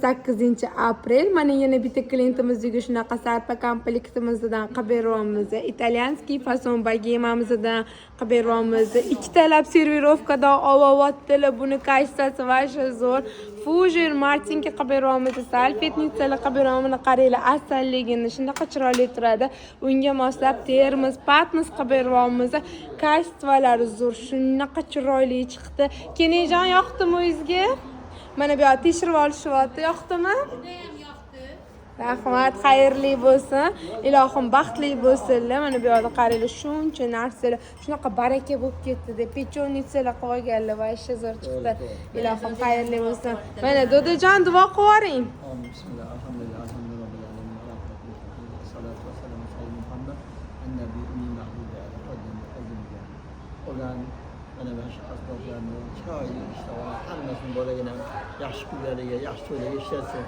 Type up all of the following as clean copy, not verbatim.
8 aprel, mana yana bitta klientimizga shunaqa sarpa komplektimizdan qilib beryapmiz. Итальянский fason bogemamizdan qilib beryapmiz. Ikkitalab сервировка dan olyaptilar. Buni качество si вообще zo'r. Фужер, мартинка qilib beryapmiz, салфетница lar qilib beryapmiz. Buni qaranglar, asalligini, shunaqa chiroyli turadi. Unga moslab termos, patmos qilib beryapmiz. Качество lari zo'r, shunaqa chiroyli chiqdi. Kelinjon, yoqdimi uyingizga? Mana bu yoqda tekshirib olishyapti. Yoqdimi? Judayam yoqdi. Rahmat, xayrli bo'lsin. Ilohim, baxtli bo'lsinlar. Mana bu yoqda qaranglar, shuncha narsalar, shunaqa baraka bo'lib ketdi. Печённица lar qilib olganlar, вообще zo'r chiqdi. Ilohim, xayrli bo'lsin. Mana, dodajon, duo qilib yuboring. آمين. بسم الله، الحمد لله، الحمد لله رب العالمين، والعاقبة للمتقين، والصلاة والسلام على سيدنا محمد النبي الأمي المحبوب على قدم azim olgan mana shu asboblarni chiroyli ishlab hammasini bolagina yaxshi kunlariga, yaxshi to'ylarga ishlatsin.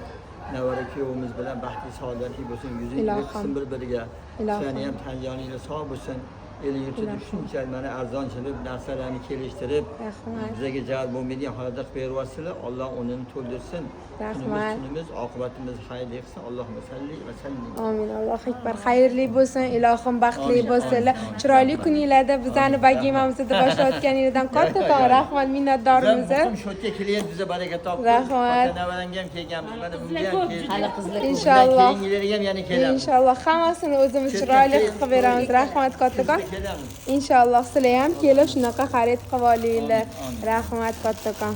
Nevara kuyovimiz bilan baxtli, saodatli bo'lsin, yuzi Ilohim. qilsin bir biriga. Ilohim. Seni ham tan joninglar sog' bo'lsin, el yurtida Ilohim. Shuncha mana arzonchilik narsalarni kelishtirib, Rahmat. Bizga jalb bo'lmaydigan holatda qilib beryapsizlar. Alloh o'rnini to'ldirsin. Rahmat. Kunimiz, oqibatimiz xayrli qilsin. Allohumma salli va sallim. Amin. Allohu akbar. Xayrli bo'lsin, ilohim, baxtli Amin, bo'lsinlar. amin, amin. Chiroyli kuninglarda bizani bogemamizda boshlayotganingizdan kattakon rahmat, minnatdormiz. Muqim shu yerga klient biza baraka topdi. Rahmat. Katta nevarangga ham kelganmiz. Mana bunga ham keldik. Hali qizlar ko'p. Inshaalloh. Keyingilariga ham yana kelamiz. Inshaalloh, hammasini o'zimiz chiroyli qilib beramiz. Rahmat kattakon. Kelamiz. Inshaalloh, sizlar ham kelib shunaqa xarid qilib olinglar. Amin, amin. Rahmat kattakon.